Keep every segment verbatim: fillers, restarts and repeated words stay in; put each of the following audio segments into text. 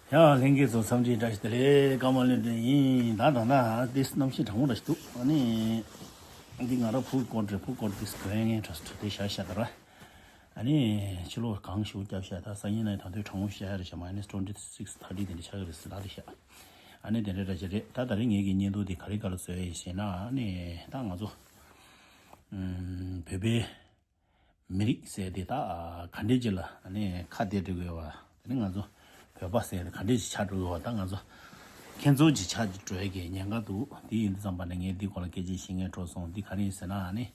ཡ་ལྷན་རྒྱས་ཚོ་འཚམས་འདྲི་བཀྲ་ཤིས་བདེ་ལེགས། ཀརྨ་ལྷུན་གྲུབ་ཡིན། ད་ད་ད་ཏིས་གནམ་གཤིས་གྲང་མོ་འདྲ་ཞིག་འདུག་ཨ་ནི་འདི་ང་རང་ཕུ་ཀོ་ཏྲེ་ཕུ་ཀོ་ཏྲེ་ཏིས་གོན་ངེས་འདྲ་ཞིག་འདུག་དེ་ཤ་ཤ་ད་ར། ཨ་ནི་ཕྱི་ལོགས་གངས་ཤུགས་རྒྱབ་ཤ། ད་སང་ཉིན་ནས་ད་དུང་གྲང་མོ་ཤ་ཡ་རེད་ཤ། མའི་ནས་ཊུ་ཝེན་ཊི་སིགས་ཐར་ཊི་དེ་འདྲ་ཆགས་ཀྱི་རེད་ཟེར་ད་རེད་ཤ། ཨ་ནི་དེ་འདྲ་འདྲ་ཞིག་རེད། ད་ད་རེས་ངེད་ཀྱི་བརྙན་ཐུང་དེ་ག་རེ་ག་ལ་བཟོས་ཡིན་ཞེ་ན། ཨ་ནི་ད་ང་ཚོ་ཨམ་བོད་པའི་མི་རིགས་ཟེར་དེ་ད་ག་འདྲས་ཅིག་ལ་ཨ་ནི་ཁ་གཏད་འགྲོ་དགོས་པ། དེ་ནི་ང་ཚོ་བོད་པ་ཟེར་དེ་ག་འདྲས་ཅིག་ཆགས་འགྲོ་དགོས་པ། ད་ང་ཚོ་ཁྱེད་ཚོ་ཅིག་ཆགས་འགྲོ་ཡ་གི་ཉེན་ཁ་འདུག་དེ་ཡིན་དུས་ཙམ་པ་ནས་ངས་འདི་སྐོར་ལ་སྐད་ཆ་བཤད་སྙིང་བྲོ་སོང་། འདི་ག་རེ་ཡིན་ཟེར་ན། ཨ་ནི་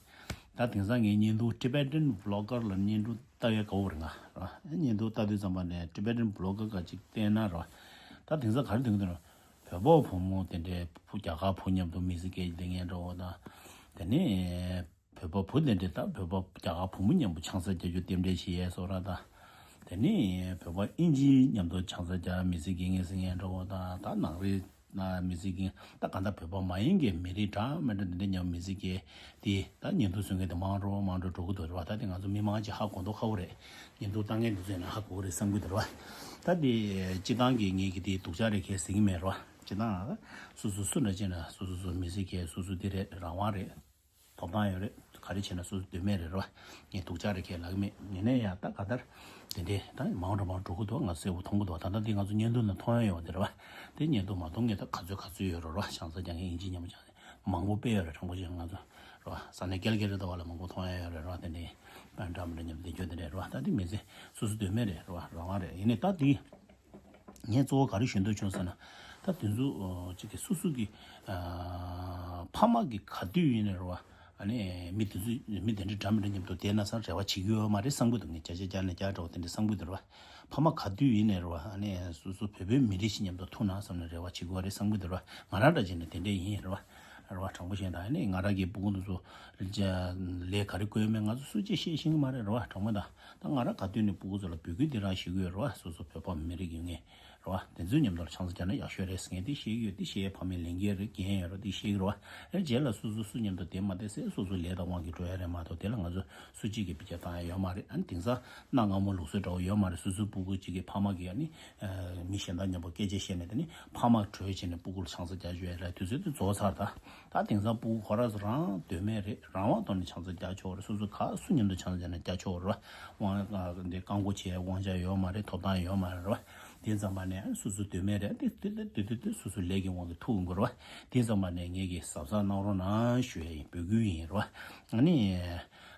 ད་དེང་སང་ངའི་བརྙན་ཐུང་Tibetan Blogger ལ་བརྙན་ཐུང་ལྟ་ཡ་དགའ་བོ་རེད་ང་ར། བརྙན་ཐུང་ལྟ་དུས་ཙམ་པ་ནས་Tibetan Blogger ག་ཅིག་བལྟས་ན་ར། ད་དེང་སང་ག་རེ་དེང་དུས་ན་བོད་པ་བུ་མོ་དེ་འདྲའི་བུ་རྒྱ་གར་བུ་མཉམ་དུ་མི་ཚེ་སྐྱེལ་བསྡད་མཁན་འདྲ་བོ་དང་། དེ་ནས་བོད་པ་བུ་དེ་འདྲས་ད་བོད་པ་རྒྱ་གར་བུ་མོ་མཉམ་པོ་ཆང་ས་རྒྱག་རྒྱུ་རྟེན་འབྲེལ་བྱེད་ཡས་བཟོ་འདྲ་ད། དེ་ནས་བོད་པ་ཨིན་ཇི་མཉམ་དུ་ཆང་ས་རྒྱག་མི་ཚེ་སྐྱེལ་མཁན་ཟེར་མཁན་འདྲ་བོ་དང་། ད་ནང་རེ་ན་མི་ཚེ་སྐྱེལ་ད་ག་ད་བོད་པ་མ་ཡིན་གྱི་མི་རིགས་འདྲ་མི་འདྲ་དེ་འདྲས་མཉམ་མི་ཚེ་སྐྱེལ་དེ་ད་བརྙན་ཐུང་བཟོ་མཁན་དེ་མང་རུ་མང་རུ་འགྲོ་གི་འདུག་རེད་བ། ད་དེ་ང་ཚོ་མི་མང་ཅིག་ཧ་གོ་མདོག་ཁ་པོ་རེད། བརྙན་ཐུང་ལྟ་མཁན་དེ་ཚོས་ན་ཧ་གོ་གི་རེད་བསམ་གྱི་འདུག་རེད་བ། ད་དེ་སྤྱི་བཏང་གི་ངེད་ཀྱི་དེ་སྡུག་ཅག་རེད་ཁས་ཟེར་གྱི་མེད་རེད་བ། སྤྱི་བཏང་སོ་སོ་སུ་འདྲ་ཅིག་ན་སོ་སོ་སོ་མི་ཚེ་སྐྱེལ་སོ་སོ་དེ་རེད། རང་དབང་རེད། ཐོབ་ཐང་ཡོད་རེད། ག་རེ་བྱས་ན་སོ་སོ་འདོད་མེད་རེད་རོ། ངས་སྡུག་ཅག་རེད་ཁས་ལབ་ཀྱི་མེད། ཡིན་ནའི་ཡང་ད་ག་ལྟར་དེ་འདྲས་ད་མང་དུ་མང་འགྲོ་གི་འདུག་ང་གསལ་པོ་མཐོང་གི་འདུག་ད་ལྟ་འདི་ང་ཚོ་བརྙན་ཐུང་ནང་མཐོང་ཡ་ཡོད་རེད་བ། དེ་བརྙན་ཐུང་མ་མཐོང་མཁན་ད་ག་ཚོད་ག་ཚོད་ཡོད་རེད་རོ། ཆང་ས་རྒྱག་མཁན་ཨིན་ཇི་མཉམ་པོ་ཆང་ས་མང་པོ་དཔེ་ཡོད་རེད། དྲང་པོ་བཤད་ང་ཚོ་རོ། ས་གནས་ཀལ་ཀ་རི་ད་བ་ལ་མང་པོ་མཐོང་ཡ་ཡོད་རེད་རོ། དེ་འདྲས་འདྲ་མི་འདྲ་མཉམ་བསྡད་རྒྱུ་དེ་འདྲས་རོ། ད་འདི་མི་ཚེ་སོ་སོ་འདོད་མེད་རེད་རོ། རང་དབང་རེད། ཡིན་ནའི་ད་འདི། ངས་གཙོ་བོ་ག་རེ་ཞུ་འདོད་བྱུང་ཟེར་ན། ད་དེ་ཚོ་ཨ་གཅིག་གི་སོ་སོ་གི་ཨ་ཕ་མ་གི་ག་དུས་ཡིན་ནའི་རེད་བ། ཨ་ནི་མི་དེ་ཚོ་མི་དེ་འདྲ་འདྲ་མི་འདྲ་མཉམ་དུ་བསྡད་ན་ཚང་རེ་བ་བྱེད་ཀྱི་ཡོད་མ་རེད་བསམ་གྱི་འདུག་ངས་བརྒྱ་ཆ་བརྒྱ་ནས་བརྒྱ་འདྲ་བོ་དེ་འདྲ་བསམ་གྱི་འདུག་རེད་བ། ཕ་མ་ག་དུས་ཡིན་ནའི་རེད་བ། ཨ་ནི་སོ་སོ་བོད་པའི་མི་རིགས་ཤིག་མཉམ་དུ་ཐུག་ན་བསམ་ནས་རེ་བ་བྱེད་ཀྱི་ཡོད་རེད་བསམ་གྱི་འདུག་རེད་བ། ང་རང་འདྲ་བྱས་ན་དེ་འདྲ་ཡིན་རེད་བ། རེད་བ། དྲང་པོ་བཤད་ན་ད་ཨ་ནི་ང་རང་གི་སྤུ་གུ་དེ་ཚོ་ལས་ག་རེ་བསྐོས་མེད། ང་ཚོ་སུ་གཅིག་ཤེས་ཤེས་ཀྱི་མ་རེད་རེད་བ། དྲང་པོ་ད། ད་ང་རང་ག་དུས་ནས་སྤུ་གུ་ཚོ་ལ་འབོད་སྐུལ་འདི་རང་ཞུ་གི་ཡོད་རེད་བ། སོ་སོ་བོད་པ་མི་རིགས་ཡོད་ངེས་རེད་བ། དེ་ཚོའི་མཉམ་དུ་ལ་ཆང་ས་རྒྱག་ན་ཡག་ཤོས་རེད་ཟེར་མཁན་འདི་བཤད་ཀྱི་ཡོད། འདི་བཤད་ཡས་ཕ་མའི་ལས་འགན་རེད། འགན་ཡོད་རེད། འདི་བཤད་ཀྱི་རེད་བ། ཨེ་རྗེས་ལ་སོ་སོ་སུ་མཉམ་དུ་བསྡད་མ་བསྡད་ཟེར་སོ་སོའི་ལས་དང་དབང་གིས་འགྲོ་ཡ་རེད་མ་གཏོགས་དེ་ལ་ང་ཚོ་སུ་གཅིག་གིས་བི་ཅ་བཏང་ཡ་ཡོད་མ་རེད། ཨ་ནི་དེང་སང་གནའ་སྔ་མོ་ལུགས་སྲོལ་འདྲ་བོ་ཡོད་མ་རེད། སོ་སོའི་སྤུ་གུ་གཅིག་གི་ཕ་མ་གིས་ཨ་ནི་མི་གཞན་དག་མཉམ་པོ་སྐད་ཆ་བཤད་ནས་དེ་ནི་ཕ་མ་གྲོས་བྱས་ནས་སྤུ་གུ་ལ་ཆང་ས་རྒྱག་བཅུག་ཡ་རེད། དུས་ཚོད་དེ་རྫོགས་ཚར་ད། ད་དེང་སང་སྤུ་གུ་ཁོ་རང་ཚོ་རང་འདོད་མེད་རེད། རང་དབང་ཐོག་ནས་ཆང་ས་རྒྱག་ཆོག་རེད། སོ་སོ་ག་སུ་མཉམ་དུ་ཆང་ས་རྒྱག་ན་རྒྱག་ཆོག་རེད་བ། དབང་འདི་བཀག་འགོག་བྱེད་དབང་ཆ་ཡོད་མ་རེད། ཐོབ་ཐང་ཡོད་མ་རེད་བ། དེ་ཙམ་པ་ནས་སོ་སོ་འདོད་མེད་རེད། དེ་དེ་དེ་དེ་དེ་སོ་སོ་ལས་ཀྱི་དབང་གིས་ཐུག་ཡོང་གི་རེད་བ། དེ་ཙམ་པ་ནས་ངེད་ཀྱིས་གཟབ་གཟབ་གནང་རོགས་གནང་ཞུ་ཡ་ཡིན། འབོད་སྐུལ་ཡིན་རེད་བ། ཨ་ནི་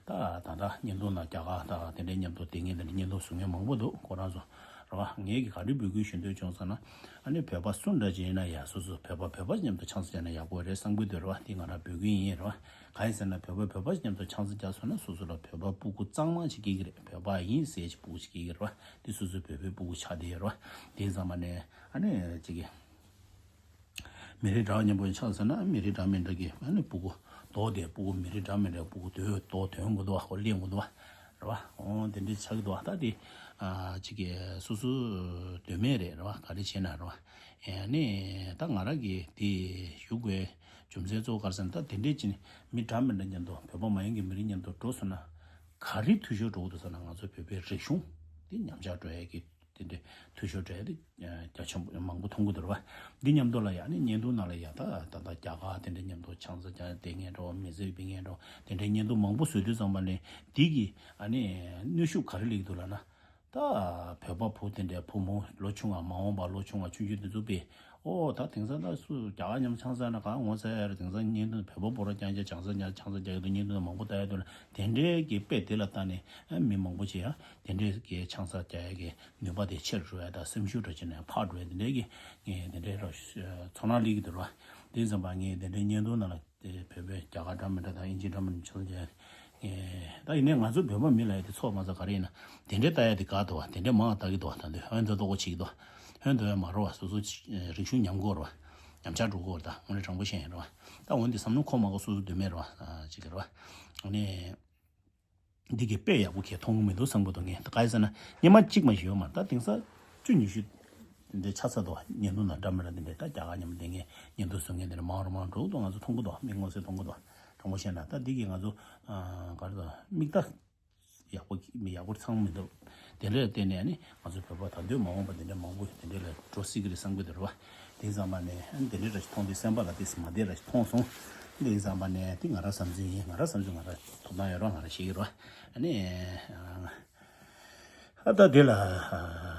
ད་ད་ལྟ་བརྙན་ཐུང་ནང་རྒྱ་གར་དང་དེ་འདྲའི་མཉམ་དུ་དེ་ངས་དེ་འདྲ་བརྙན་ཐུང་བཟོ་མཁན་མང་པོ་འདུག་ཁོ་རང་ཚོ་རེད་བ། ངེད་ཀྱིས་ག་རེ་འབོད་སྐུལ་ཞུ་འདོད་བྱུང་ཟེར་ན། ཨ་ནི་བོད་པ་སུ་འདྲ་ཅིག་ཡིན་ན་ཡ་སོ་སོ་བོད་པ་བོད་པ་མཉམ་དུ་ཆང་ས་རྒྱག་ན་ཡག་པོ་རེད་བསམ་གྱི་འདུག་རེད་བ། དེ་ང་རང་འབོད་སྐུལ་ཡིན་རེད་བ། གང་ཡིན་ཟེར་ན་བོད་པ་བོད་པ་མཉམ་དུ་ཆང་ས་རྒྱག་སོང་ན་སོ་སོ་ལ་བོད་པ་སྤུ་གུ་གཙང་མ་ཅིག་སྐྱེ་གི་རེད། བོད་པ་ཡིན་ཟེར་ཅིག་སྤུ་གུ་ཅིག་སྐྱེ་གི་རེད་བ། དེ་སོ་སོའི་བོད་པའི་སྤུ་གུ་ཆགས་བསྡད་ཡོད་རེད་བ། དེ་ཙམ་པ་ནས་ཨ་ནི་ཅིག་གི་མི་རིགས་འདྲ་མཉམ་པོ་ཆགས་ཟེར་ན་མི་རིགས་འདྲ་མི་འདྲ་གི་ཨ་ནི་སྤུ་གུ་རྡོག་དེ་སྤུ་གུ་མི་རིགས་འདྲ་མི་འདྲ་སྤུ་གུ་རྡོག་རྡོག་ཐོན་དགོས་འདུག་བ། ཁོ་ལེན་དགོས་འདུག་བ། རེད་བ། འོ་དེ་འདྲའི་ཆགས་ཀྱི་འདུག་བ། ད་དེ་ཨ་ཅིག་གི་སོ་སོ་འདོད་མེད་རེད། རེད་བ། ག་རེ་བྱས་ན་རེད་བ། ཨ་ནི་ད་ང་རང་གིས་དེ་ཞུ་དགོས་རྒྱུ་མཚན་གཙོ་བོ་ག་རེ་ཟེར་ན། ད་དེ་འདྲས་ཅིག་མི་འདྲ་མི་འདྲ་མཉམ་དུ་བོད་པ་མ་ཡིན་གྱི་མི་རིགས་མཉམ་དུ་འགྲོ་སོང་ན་ག་རེ་འཐུས་ཤོར་འགྲོ་གི་འདུག་ཟེར་ན། ང་ཚོ་བོད་པའི་རིག་གཞུང་དེ་ཉམས་ཆག་འགྲོ་ཡ་གི་དེ་འདྲའི་འཐུས་ཤོར་འགྲོ་ཡ་དེ་རྒྱ་ཆེན་པོ་མང་པོ་མཐོང་གི་འདུག་རེད་བ། འདི་མཉམ་དུ་ལ་ཡ་ནི་བརྙན་ཐུང་ནང་ལ་ཡ་ད་ད་ལྟ་རྒྱ་གར་དེ་འདྲ་མཉམ་དུ་ཆང་ས་རྒྱག་བསྡད་མཁན་འདྲ་བོ། མི་ཚེ་སྦྱིན་མཁན་འདྲ་བོ། དེ་འདྲའི་བརྙན་ཐུང་མང་པོ་བཟོས་དུས་ཙམ་པ་ནས་འདི་གི་ཨ་ནི་གནོན་ཤུགས་ག་རེ་སླེབས་ཀྱི་འདུག་ལབ་ན། ད་བོད་པ་བུ་དེ་འདྲའི་བུ་མོ་ལོ་ཆུང་བ་མ་འོངས་པ་ལོ་ཆུང་བ་ཆུང་ཆུང་དེ་ཚོ་དཔེ། ཨོ་ད་དེང་སང་ད་སུ་རྒྱ་གར་མཉམ་ཆང་ས་ན་གང་ངོ་ཚ་ཡ་རེད། དེང་སང་བརྙན་ཐུང་བོད་པ་བོ་ར་རྐྱང་རྐྱང་ཆང་ས་ཉར་ཆང་ས་རྒྱག་གི་འདུག་བརྙན་ཐུང་མང་པོ་ལྟ་ཡ་འདུག་ལ། དེ་འདྲའི་གི་དཔེ་དེ་ལ་ལྟ་ནས་མི་མང་པོ་ཅིག་ཡང་དེ་འདྲའི་གི་ཆང་ས་རྒྱག་ཡ་གི་ནུས་པ་དེ་ཆེར་འགྲོ་ཡ་དང་སེམས་ཤུགས་འདྲ་ཅིག་ནས་འཕར་འགྲོ་ཡ་དེ་འདྲའི་གི་ངས་དེ་འདྲའི་ར་ཚོར་སྣང་སླེབས་ཀྱི་འདུག་ར། དེ་ཙམ་པ་ངས་དེ་འདྲའི་བརྙན་ཐུང་ནང་ལ་དེ་བོད་པའི་རྒྱ་གར་འདྲ་མི་འདྲ་དང་ཨིན་ཇི་འདྲ་མི་འདྲ་ཆང་ས་རྒྱག་ཡ། ད་ཡིན་ནའི་ང་ཚོ་བོད་པ་མི་ལ་ཡ་དེ་ཚོགས་མ་ཚོགས་ག་རེ་ཡིན་ན་དེ་འདྲའི་ལྟ་ཡ་དེ་དགའ་འདུག་བ། དེ་འདྲའི་མང་ལྟ་གི་འདུག་བ། ད་འདི་ཧོན་དོ་ཏོ་གོ་ཆིག་འདུག་ཧོན་དོ་ཡ་མ་རོ་བ། སོ་སོ་རིག་གཞུང་ཉམས་དགོས་རོ་བ། ཉམས་ཆག་འགྲོ་གོ་ར། ད་འོ་ནི་དྲང་པོ་བཤད་ཡིན་རོ་བ། ད་འོ་འདི་བསམ་བློ་འཁོར་མ་གོ་སོ་སོ་འདོད་མེད་རོ་བ། ཅིག་གི་རོ་བ། འོ་ནི་འདི་གི་དཔེ་ཡག་པོ་གས་མཐོང་གི་མི་འདུག་བསམ་གི་འདུག་ངས་ད་ག་ཡིན་ཟེར་ན་སྙན་མ་གཅིག་མ་ཞིག་ཡོད་མ་རེད། ད་དེང་སང་བཅུ་ཉི་ཤུ་འདི་ཆ་ཚ་འདུག་བ། བརྙན་ཐུང་ནང་འདྲ་མི་འདྲ་འདི་འདྲ་ད་རྒྱ་གར་མཉམ་དུ་བསྡད་མཁན་བརྙན་ཐུང་བཟོ་མཁན་འདི་འདྲ་མང་རུ་མང་རུ་འགྲོ་གི་འདུག་ང་ཚོ་མཐོང་གི་འདུག་མིག་མངོན་གསལ་མཐོང་གི་འདུག་དྲང་པོ་བཤད་ན་ད་འདི་གི་ང་ཚོ་ག་རེ་ད་མིག་ལྟ་ཡག་པོ་མི་ཡག་པོ་ཚང་མི་འདུག་དེ་འདྲ་ལ་བརྟེན་ནས་ཨ་ནི་ང་ཚོ་བོད་པ་ད་དུང་མ་འོངས་པ་དེ་འདྲ་མང་པོ་དེ་འདྲ་ལ་འགྲོ་སྲིད་ཀྱི་རེད་བསམ་གྱི་འདུག་རེད་བ། དེ་ཙམ་པ་ནས་ཨ་ནི་དེ་འདྲ་ར་ཞིག་མཐོང་དུས་སེམས་པ་ལ་དེ་མ་བདེ་ར་ཞིག་མཐོང་སོང་། དེ་ཙམ་པ་ནས་དེ་ང་ར་བསམ་ཚུལ་ཡིན། ང་ར་བསམ་ཚུལ་ང་ར་ཐོབ་ཐང་ཡོད་ར་ང་ར་ཤེས་ཀྱི་རེད་བ། ཨ་ནི། ཨ་ད་དེ་ལ་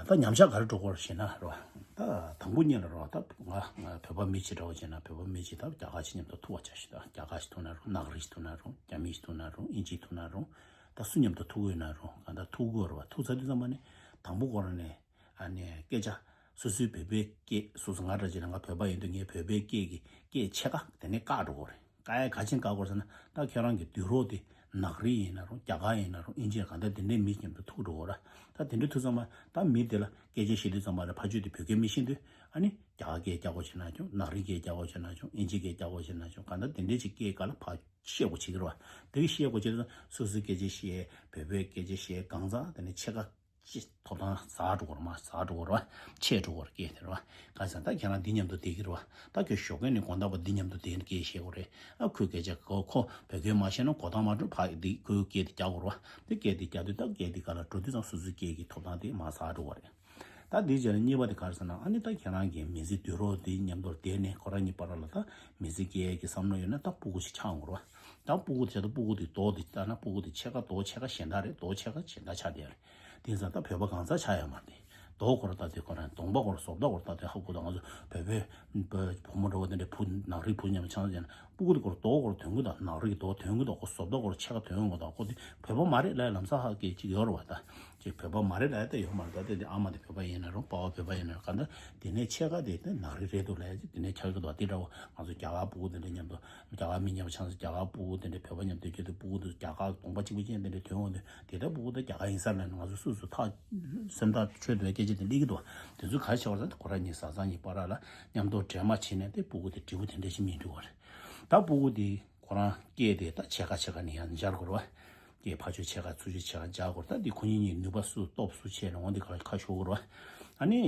ད་ཉམས་ཆག་ག་རེ་འགྲོ་གི་ཡོད་རེད་ཞེ་ན་རོ། ད་དང་པོ་ཉིད་ལ་རོ། ད་ང་ང་བོད་པ་མི་གཅིག་འདྲ་བོ་བྱས་ན་བོད་པ་མི་གཅིག་ད་རྒྱ་གར་གཅིག་མཉམ་དུ་ཐུག་པ་བྱ་ཞིག་ད་རྒྱ་གར་ཞིག་ཐུག་ན་རུང་ནག་རིགས་ཞིག་ཐུག་ན་རུང་རྒྱ་མི་ཞིག་ཐུག་ན་རུང་ཨིན་ཇི་ཐུག་ན་རུང་ད་སུ་མཉམ་དུ་ཐུག་གི་ཡོད་ན་རུང་གང་ལྟར་ཐུག་གི་ཡོད་རེད་བ། ཐུག་ཚར་དུས་ཙམ་པ་ནི་དང་པོ་ཁོ་རང་ནས་ཨ་ནི་སྐད་ཆ་སོ་སོའི་བོད་པའི་སྐད་སོ་སོ་ང་འདྲ་བྱས་ན་ང་བོད་པ་ཡིན་དུས་ངའི་བོད་པའི་སྐད་ཀྱི་སྐད་ཕྱེད་ཀ་དེ་ནས་བཀག་འགྲོ་གི་རེད། བཀག་ཡ་ག་ཅིན་བཀག་དགོས་ཟེར་ན་ད་ཁྱེད་རང་གི་དུས་རོགས་དེ་ནག་རིགས་ཡིན་ན་རུང་རྒྱ་གར་ཡིན་ན་རུང་ཨིན་ཇི་གང་ལྟར་དེ་འདྲའི་མི་མཉམ་དུ་ཐུག་འགྲོ་གོ་ར། ད་དེ་འདྲའི་ཐུག་ཙམ་པ་ད་མི་དེ་ལ་སྐད་ཆ་བཤད་དུས་ཙམ་པ་ལ་ཕར་ཕྱོགས་དེ་བོད་སྐད་མི་ཤེས་དུས་ཨ་ནི་རྒྱ་གར་སྐད་རྒྱག་དགོས་བྱས་ན་ཀྱང་ནག་རིགས་སྐད་རྒྱག་དགོས་བྱས་ན་ཀྱང་ཨིན་ཇི་སྐད་རྒྱག་དགོས་བྱས་ན་ཀྱང་གང་ལྟར་དེ་འདྲའི་ཅིག་སྐད་ག་ལ་ཕར་བཤད་དགོས་བྱེད་ཀྱི་ར་བ། དེ་གི་བཤད་དགོས་བྱེད་དུས་སོ་སོའི་སྐད་ཆ་བཤད་བོད་པའི་སྐད་ཆ་བཤད་གང་ཚང་དེ་ནས་ཕྱེད་ཀ་ཅི་ཐོབ་ཐང་ཟག་འགྲོ་གི་རེད་མ་ཟག་འགྲོ་གི་རེད་བ། ཆད་འགྲོ་གི་རེད་སྐད་དེ་རེད་བ། ག་ཟེར་ན་ད་ཁྱེད་རང་འདི་མཉམ་དུ་བསྡད་ཀྱི་རེད་བ། ད་ཁྱོད་ཞོགས་ཀས་ནས་དགོང་དག་བར་འདི་མཉམ་དུ་བསྡད་ནས་སྐད་བཤད་དགོས་རེད། ཨ་ཁོས་སྐད་ཆ་གོ་ཁོ་བོད་སྐད་མ་ཤེས་ན་གོ་ཐང་མ་འགྲོ་ཕ་འདི་ཁོའི་སྐད་དེ་རྒྱག་དགོས་རེད་བ། འདི་སྐད་དེ་རྒྱག་དུས་ད་སྐད་དེ་ག་ལ་འགྲོ་དུས་ཙང་སོ་སོའི་སྐད་ཀྱི་ཐོབ་ཐང་དེ་མ་ཟག་འགྲོ་གི་རེད། ད་འདི་རྗེས་ལ་གཉིས་པ་དེ་ག་རེ་ཟེར་ན་ཨ་ནི་ད་ཁྱེད་རང་གི་མི་ཚེ་དུས་རོགས་འདི་མཉམ་དུ་བསྡད་ནས་ཁོ་རང་གཉིས་བར་ལ་ད་མི་ཚེ་སྐྱེལ་ཡས་ཀྱི་བསམ་བློ་ཡོད་ན་ད་སྤུ་གུ་ཞིག་ཆགས་འོང་གི་རེད་བ། ད་སྤུ་གུ་དེ་ད་སྤུ་གུ་དེ་རྡོ་དེ་ལྟ་ན་སྤུ་གུ་དེ་ཕྱེད་ཀ་རྡོ་ཕྱེད་ཀ་གཞན་དག་རེད། རྡོ་ཕྱེད་ཀ་གཞན་དག་ཆགས་བསྡད་ཡོད་རེད། དེ་ཙང་ད་བོད་པ་གང་ཟག་ཆགས་ཡོད་མ་རེད། རྡོ་སྐོར་ལྟ་དུས་ཁོ་རང་གདོང་པ་སྐོར་བཟོ་ལྟ་སྐོར་ལྟ་དུས་ཧ་གོ་ད་ང་ཚོ་བོད་པའི་བུ་བུ་མོ་འདྲ་བོ་དེ་འདྲ་བུ་ནག་རིགས་བུ་མཉམ་ཆང་ས་ཅན་སྤུ་གུ་དེ་སྐོར་རྡོ་སྐོར་དོན་གུ་དང་ནག་རིགས་རྡོ་དོན་གུ་དང་ཁོ་བཟོ་ལྟ་སྐོར་ཕྱེད་ཀ་དོན་གུ་དང་ཁོ་དེ་བོད་པ་མ་རེད་ལབ་ལམ་སང་ཧ་གི་ཅིག་ཡོད་རེད་བ། ད་ཅིག་བོད་པ་མ་རེད་ལབ་ཡ་ད་ཡོད་མ་རེད། ད་དེ་དེ་ཨ་མ་དེ་བོད་པ་ཡིན་ན་རུང་པ་ཕ་བོད་པ་ཡིན་ན་རུང་ག་ད་དེ་ནས་ཕྱེད་ཀ་དེ་དེ་ནག་རིགས་རེད་འདུག་ལབ་ཡ་ཅིག་དེ་ནས་ཁྱབ་གི་འདུག་དེ་འདྲ་བོ་ང་ཚོ་རྒྱ་གར་སྤུ་གུ་དེ་འདྲ་མཉམ་དུ་རྒྱ་གར་མི་མཉམ་ཆང་ས་རྒྱ་གར་སྤུ་གུ་དེ་འདྲ་བོད་པ་མཉམ་དུ་སྐྱོད་དུས་སྤུ་གུ་དེ་རྒྱ་གར་གདོང་པ་གཅིག་པ་ཅན་དེ་འདྲ་དོན་འོང་དུས་དེ་ལྟར་སྤུ་གུ་དེ་རྒྱ་གར་ཡིན་ས་ལབ་ནས་ང་ཚོ་སོ་སོ་ཐག་སེམས་ཐག་ཆོད་འདུག་སྐད་ཆ་དེ་སླེབས་ཀྱི་འདུག་དེ་ཚོ་ག་རེ་བྱས་པ་རེད་ཟེར་ན་ཁོ་རང་གཉིས་བཟའ་ཚང་གཉིས་བར་ལ་མཉམ་དུ་འབྲེལ་མ་བྱས་ནས་དེ་སྤུ་གུ་དེ་འབྲས་བུ་དེ་འདྲ་ཞིག་སྨིན་འགྲོ་བ་རེད། ད་སྤུ་གུ་དེ་ཁོ་རང་སྐད་དེ་ད་ཕྱེད་ཀ་ཕྱེད་ཀ་ནས་ཡང་སྦྱར་དགོས་རེད་བ། སྐད་ཕར་ཕྱོགས་ཕྱེད་ཀ་ཚུར་ཕྱོགས་ཕྱེད་ཀ་སྦྱར་དགོས་རེད། ད་འདི་ཁོ་གཉིས་གཉིས་ནུས་པ་སུ་སྟོབས་སུ་ཆེ་ལ་འོང་དེ་ཁ་ཁ་ཤོར་དགོས་རེད་བ། ཨ་ནི།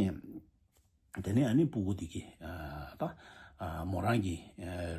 དེ་ནས་ཨ་ནི་སྤུ་གུ་དེ་གི་ད་མོ་རང་གི་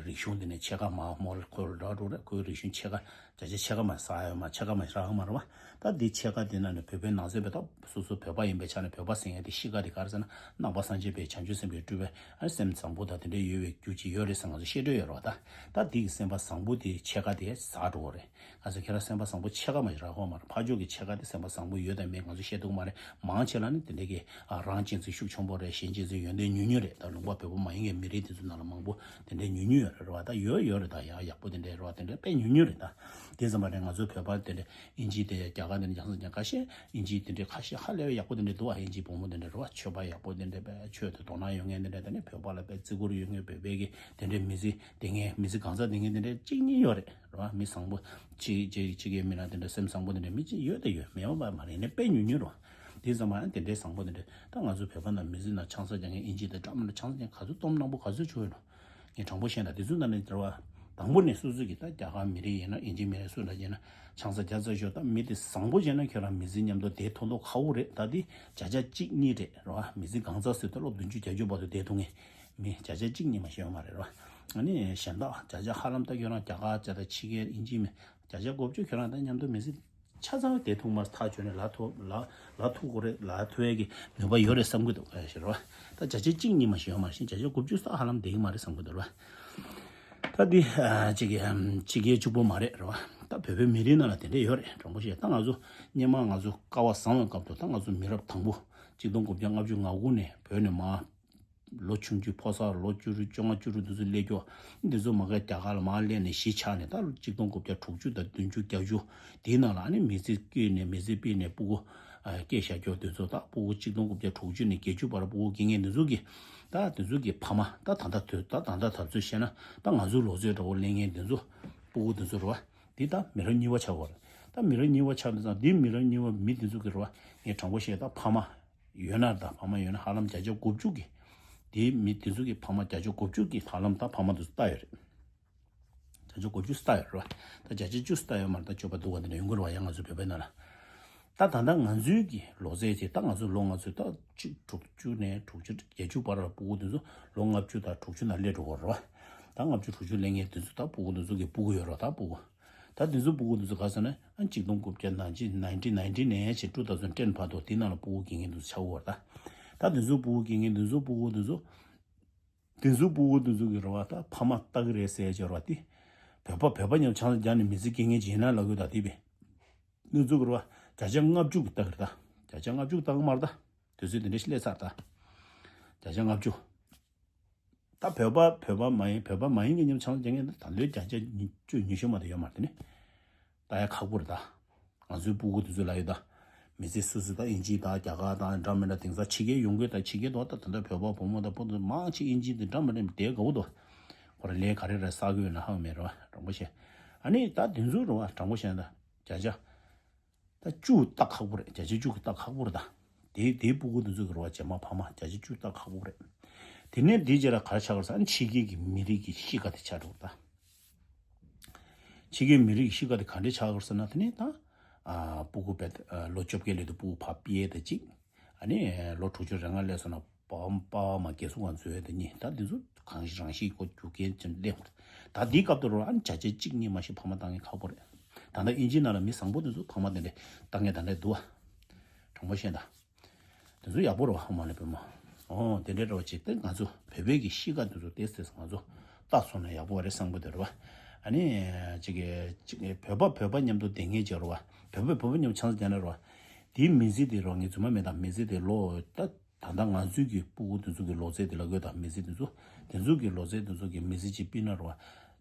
རིག་གཞུང་དེ་ནས་ཕྱེད་ཀ་མ་མོ་ཁོ་ར་འགྲོ་རེད། ཁོའི་རིག་གཞུང་ཕྱེད་ཀ་བརྒྱ་ཆ་ཕྱེད་ཀ་མ་ཟ་ཡོད་མ་ཕྱེད་ཀ་མ་རག་མ་རེད་བ། ད་འདི་ཕྱེད་ཀ་དེ་ནང་ནས་བོད་པའི་ནང་ཚན་པའི་ད་སོ་སོ་བོད་པ་ཡིན་པའི་ཆ་ནས་བོད་པ་ཟེར་མཁན་དེ་གཤིས་ཀ་དེ་ག་རེ་ཟེར་ན་ནང་པ་སངས་རྒྱས་པའི་བྱང་ཆུབ་སེམས་དཔའི་སྤྲུལ་པའི་ཨ་ནི་སེམས་བཟང་པོ་དང་དེ་འདྲ་ཡོད་པའི་རྒྱུ་ཅིག་ཡོད་རེད་ཟེར་ང་ཚོ་བཤད་སྲོལ་ཡོད་རེད་བ། ད་ད་འདི་གི་སེམས་པ་བཟང་པོ་དེ་ཕྱེད་ཀ་དེ་ཟ་འགྲོ་གི་རེད། ང་ཚོ་ཁྱེད་རང་སེམས་པ་བཟང་པོ་ཕྱེད་ཀ་མ་ཞིག་རག་ཧོ་མ་རེད། ཕར་ཕྱོགས་ཀྱི་ཕྱེད་ཀ་དེ་སེམས་པ་བཟང་པོ་ཡོད་དང་མེད་ང་ཚོ་བཤད་ཐུབ་མ་རེད། མང་ཆེ་ལ་ནི་དེ་འདྲ་གི་ཨ་རང་གཅེས་འཛིན་ཤུགས་ཆེན་པོ་རེད། གཞན་གཅེས་འཛིན་ཡོན་ཏན་ཉུང་ཉུང་རེད། ད་ལུང་པ་བོད་པ་མ་ཡིན་པའི་མི་རིགས་དེ་ཚོ་ནང་ལ་མང་པོ་དེ་འདྲ་ཉུང་ཉུང་ཡོད་རེད་བ། ད་ཡོད་ཡོད་རེད། ད་ཡག་ཡག་པོ་དེ་འདྲ་རེད་བ། དེ་འདྲ་དཔེ་ཉུང་ཉུང་རེད། ད་དེ་ཙམ་པ་རེད། ང་ཚོ་བོད་པ་དེ་འདྲ་ཨིན་ཇི་དེ་རྒྱ་གར་དེ་འདྲ་ཡང་སང་ཀྱང་ཁ་ཤས་ཨིན་ཇི་དེ་འདྲ་ཁ་ཤས་ཧ་ལས་པའི་ཡག་པོ་དེ་འདྲ་འདུག་བ། ཨིན་ཇི་བུ་མོ་དེ་འདྲ་རེད་བ། ཆོས་པ་ཡག་པོ་དེ་འདྲ་དཔེ་ཆོས་དེ་དོ་སྣང་ཡོད་མཁན་དེ་འདྲ། དེ་ནས་བོད་པ་ལ་དཔེ་བརྩི་བཀུར་ཡོད་མཁན་བོད་པའི་གི་དེ་འདྲའི་མི་ཚེ་དེ་ངས་མི་ཚེ་གང་ཟག་དེ་ངས་དེ་འདྲའི་གཅིག་གཉིས་ཡོད་རེད་རེད་བ། མི་བཟང་པོ་གཅིག་གཅིག་གཅིག་གི་མི་ན་དེ་འདྲ་སེམས་བཟང་པོ་དེ་འདྲ་མི་གཅིག་ཡོད་དེ་ཡོད་མེད་པ་མ་རེད། ནས་དཔེ་ཉུང་ཉུང་རེད་བ། དེ་ཙམ་མ་ཡང་དེ་འདྲའི་བཟང་པོ་དེ་འདྲ་ད་ང་ཚོ་བོད་པ་ནང་མི་ཚེ་ནང་ཆང་ས་རྒྱག་མཁན་ཨིན་ཇི་དང་འདྲ་མི་འདྲ་ཆང་ས་རྒྱག་ག་ཚོད་སྟོབས་སྣང་པོ་ག་ཚོད་བྱུང་ཡོད་ནོ། ངས་དྲང་པོ་བཤད་ན་དེ་ཚོ་ནང་ནས་རེད་བ། དང་པོ་ནས་སོ་སོ་གི་ད་རྒྱ་གར་མི་རིགས་ཡིན་ན་ཨིན་ཇི་མི་རིགས་སུ་འདྲ་ཡིན་ན་ཆང་ས་རྒྱག་ཚར་ཞོར་ད་མི་དེ་བཟང་པོ་བྱས་ན་ཁྱོད་རང་མི་ཚེ་མཉམ་དུ་བསྡད་ཐུབ་མདོག་ཁ་པོ་རེད། ད་དེ་བརྒྱ་ཆ་གཅིག་གཉིས་རེད་རེད་བ། མི་ཚེ་གང་ཚ་ཟེར་ད་ལོ་བདུན་ཅུ་བརྒྱད་ཅུ་བར་དུ་བསྡད་ཐུབ་མཁན། མི་བརྒྱ་ཆ་གཅིག་གཉིས་མ་ཞིག་ཡོད་མ་རེད་རོ། ཨ་ནི་གཞན་དག་བརྒྱ་ཆ་ཧ་ལམ་ད་ཁྱོད་རང་རྒྱ་གར་བྱས་དང་ཕྱི་རྒྱལ་ཨིན་ཇི་མི་བརྒྱ་ཆ་དགུ་བཅུ་ཁྱོད་རང་ད་མཉམ་དུ་མི་ཚེ་ཆ་ཚང་བསྡད་ཐུབ་མ་ཐག་ཆོད་ནས་ལ་ཐུག་ལ་ལ་ཐུག་གོ་རེད། ལ་ཐུག་ཡས་ཀྱི་ནུས་པ་ཡོད་རེད་བསམ་གི་འདུག་ཨ་ཞེས་རོ། ད་བརྒྱ་ཆ་གཅིག་གཉིས་མ་ཞིག་ཡོད་མ་ཞིག་བརྒྱ་ཆ་དགུ་བཅུ་ས་ཧ་ལམ་བསྡད་ཀྱི་མ་རེད་བསམ་གི་འདུག་རོ། ད་འདི་ཨ་གཅིག་གི་ཨམ་གཅིག་གི་གཅིག་པོ་མ་རེད་རོ། ད་བོད་པའི་མི་རིགས་ནང་ལ་དེ་འདྲ་ཡོད་རེད། དྲང་པོ་བཤད་ད་ང་ཚོ་སྙེ་མ་ང་ཚོ་སྐལ་བ་བཟང་བའི་སྐབས་དུ་ད་ང་ཚོ་མི་རབས་དང་པོ་གཅིག་སྟོང་དགུ་བརྒྱ་ལྔ་བཅུ་ང་དགུ་ནས་བོད་ནས་མར་ལོ་ཆུང་ཆུང་ཕོ་གསར་ལོ་བཅུ་དྲུག་བཅོ་ལྔ་བཅུ་དྲུག་འདི་ཚོ་སླེབས་ཀྱོག་འདི་ཚོ་མ་ག་རྒྱ་གར་ལ་མར་སླེབས་ནས་གཞིས་ཆགས་ནས་ད་གཅིག་སྟོང་དགུ་བརྒྱ་དྲུག་ཅུ་དང་བདུན་ཅུ་བརྒྱད་ཅུ་དེའི་ནང་ལ་ཨ་ནི་མི་ཚེ་སྐྱེལ་ནས་མི་ཚེ་སྤེལ་ནས་སྤུ་གུ་སྐྱེས་བཞག་ཀྱོག་འདི་ཚོ་ད་སྤུ་གུ་གཅིག་སྟོང་དགུ་བརྒྱ་དྲུག་ཅུ་ནས་བརྒྱད་ཅུ་བར་སྤུ་གུ་སྐྱེ་མཁན་འདི་ཚོ་གི་ད་འདི་ཚོ་གི་ཕ་མ་ད་ད་ལྟ་དུས་ད་ད་ལྟ་ད་ཚོད་བཤད་ན་ད་ང་ཚོའི་ལོ་ཚོད་འདྲ་བོ་སླེབས་མཁན་འདི་ཚོ་སྤུ་གུ་འདི་ཚོ་རེད་བ། འདི་ད་མི་རབས་གཉིས་པ་ཆགས་ཀྱོག་རེད། ད་མི་རབས་གཉིས་པ་ཆགས་ནས་ཙང་འདི་མི་རབས་གཉིས་པ་མི་འདི་ཚོ་གི་རེད་བ། ངས་དྲང་པོ་བཤད་ད་ཕ་མ། ཡོད་ན་ད་ཕ་མ་ཡོད་ན་ཧ་ལམ་བརྒྱ་ཆ་དགུ་བཅུ་གི། དེའི་མི་དེ་ཚོ་གི་ཕ་མ་བརྒྱ་ཆ་དགུ་བཅུ་གི་ཧ་ལམ་ད་ཕ་མ་དེ་ཚོ་ལྟ་ཡོད་རེད། བརྒྱ་ཆ་དགུ་བཅུ་ལྟ་ཡོད་རེད་བ། ད་བརྒྱ་ཆ་བཅུ་ལྟ་ཡོད་མ་རེད། ད་སྤྱོད་པ་སྡུག་པ་འདི་འདྲ་ཡོང་གི་རེད་བ། ཡང་ང་ཚོའི་བོད་པའི་ནང་ལ། ད་ད་ལྟ་ང་ཚོའི་གི་ལོ་ཚད་དེ་ད་ང་ཚོ་ལོ་ང་ཚོའི་ད་གཅིག་དྲུག་ཅུ་ནས་དྲུག་ཅུ་བརྒྱད་ཅུ་བར་ལ་སྤུ་གུ་དེ་ཚོ་ལོ་ལྔ་བཅུ་དང་དྲུག་ཅུ་ནང་སླེབས་འགྲོ་གི་རེད་བ། ད་ལྔ་བཅུ་དྲུག་ཅུ་སླེབས་མཁན་དེ་ཚོ་ད་སྤུ་གུ་དེ་ཚོ་གི་སྤུ་གུ་ཡོད་རེད་བ། ད་སྤུ་གུ། ད་དེ་ཚོ་སྤུ་གུ་དེ་ཚོ་ག་ཟེར་ན་ཨ་གཅིག་སྟོང་དགུ་བརྒྱ་ནང་ཆེ་ནའིན་ཊིན་ནའིན་ཊི་ནའིན་ནས་བྱས་two thousand ten བར་དུ་དེ་ནང་ལ་སྤུ་གུ་སྐྱེ་མཁན་དེ་ཚོ་ཆགས་ཡོད་རེད་ད། ད་དེ་ཚོ་སྤུ་གུ་སྐྱེ་མཁན་དེ་ཚོ་སྤུ་གུ་དེ་ཚོ། དེ་ཚོའི་སྤུ་གུ་དེ་ཚོ་གི་རེད་བ་ད་ཕ་མ་ལྟ་གི་རེད་ཟེར་བྱས་རེད་བ་དེ། བོད་པ་བོད་པ་མཉམ་ཆང་ས་རྒྱག་ནས་མི་ཚེ་སྐྱེལ་མཁན་ཅིག་ཡིན་ན་ལབ་དགོས་ད་དེ་བས། དེ་ཚོ་གི་རེད་བ་བརྒྱ་ཆ་ལྔ་བཅུ་གི་ལྟ་གི་རེད་ད། བརྒྱ་ཆ་ལྔ་བཅུ་ལྟ་གི་མ་རེད་ད། དུས་ཚོད་དེ་འདྲ་ཞིག་སླེབས་ཚར་ད། བརྒྱ་ཆ་ལྔ་བཅུ། ད་བོད་པ་བོད་པ་མ་ཡིན་བོད་པ་མ་ཡིན་གྱི་མཉམ་ཆང་ས་རྒྱག་མཁན་ད་ད་ལོའི་བརྒྱ་ཆ་ཉི་བཅུ་ཉི་ཤུ་མ་གཏོགས་ཡོད་མ་རེད་དེ་ནི། ལྟ་ཡ་ཁག་པོ་རེད་ད། ང་ཚོའི་སྤུ་གུ་དེ་ཚོ་ལ་ཡོད་ད། མི་ཚེ་སོ་སོ་ད་ཨིན་ཇི་དང་རྒྱ་གར་དང་འདྲ་མི་འདྲ་དེང་སང་ཕྱི་རྒྱལ་ཡོང་གི་ད་ཕྱི་རྒྱལ་དུ་ད་ད་ལྟ་བོད་པ་བུ་མོ་དང་བུ་དང་མང་ཆེ་ཨིན་ཇི་དེ་འདྲ་མི་འདྲ་དེ་དགའ་བོ་འདུག་ཁོ་རང་ལས་ག་རེ་རེ་བསགས་གི་ཡོད་ན་ཧ་གོ་མེད་རེད་བ་དྲང་པོ་བཤད། ཨ་ནི་ད་དེ་ཚོ་རེད་བ་དྲང་པོ་བཤད་ན་ད་བརྒྱ་ཆ། ད་བཅུ་ལྟ་ཁག་པོ་རེད་བརྒྱ་ཆ་བཅུ་གི་ལྟ་ཁག་པོ་རེད་ད། དེ་དེའི་སྤུ་གུ་དེ་ཚོ་གི་རེད་བ་རྗེས་མ་ཕ་མ་བརྒྱ་ཆ་བཅུ་ལྟ་ཁག་པོ་རེད། དེ་ནས་དེའི་རྗེས་ལ་ག་རེ་ཆགས་གི་རེད་ཟེར་ན་ཕྱི་རྒྱལ་གྱི་མི་རིགས་ཀྱི་གཤིས་ཀ་དེ་ཆགས་འགྲོ་གི་རེད་ད། ཕྱི་རྒྱལ་མི་རིགས་ཤི་ཁ་དེ་ག་འདྲས་ཆགས་ཀྱི་རེད་ཟེར་ན་དེ་ནས་ད། ཨ་སྤུ་གུ་བས་ལོ་བཅོ་བརྒྱད་སླེབས་དུས་སྤུ་གུ་ཕ་ཕྱི་དེ་གཅིག་ཨ་ནི་ལོ་དྲུག་ཅུ་རེ་ལྔ་སླེབས་སོང་ན་པ་པ་མ་རྒས་གསུང་ང་འཛུལ་དེ་གཉིས་ད་འདི་ཚོ་གང་ཞིག་རང་ཤི་གོ་རྒྱུ་རྐྱེན་ཅན་སླེབས་ད་འདིའི་སྐབས་དུ་རུ་ཨ་ནི་བརྒྱ་ཆ་གཅིག་གཉིས་མ་ཤི་ཕ་མ་བཏང་མཁན་ཁག་པོ་རེད། ད་ལྟ་ཨིན་ཇི་ནང་ལ་མི་བཟང་པོ་དེ་ཚོ་ཕ་མ་དེ་འདྲས་བཏང་མཁན་ད་འདྲས་འདུག་ཨ། དྲང་པོ་བཤད་ད། དེ་ཚོ་ཡག་པོ་རེད་བ་ཧ་མ་ལས་བོད་མ། ཨོ་དེ་འདྲའི་རེད་བ་ཅིག་དེ་ང་ཚོ་བོད་པའི་གི་གཤིས་ཀ་དེ་ཚོ་ཏེས་ཏེས་ང་ཚོ་ལྟ་སོང་ན་ཡག་པོ་རེད་བསམ་གི་འདུག་རེད་བ། ཨ་ནི་ཅིག་གི་ཅིག་གི་བོད་པ་བོད་པ་མཉམ་དུ་བསྡད་མཁན་ཅིག་རེད་བ། བོད་པ་བོད་པ་མཉམ་ཆང་ས་རྒྱག་ན་རེད་བ། དེའི་མི་ཚེ་དེ་རོ་ངས་རྫུན་མ་མེད་དང་མི་ཚེ་དེ་ལོ་ད་ད་ལྟ་ང་ཚོའི་གི་སྤུ་གུ་དེ་ཚོ་གི་ལོ་ཚད་དེ་ལ་དགོས་དང་མི་ཚེ་དེ་ཚོ་དེ་ཚོ་གི་ལོ་ཚད་དེ་ཚོ་གི་མི་ཚེ་ཅིག་སྤེལ་ན་རེད་བ།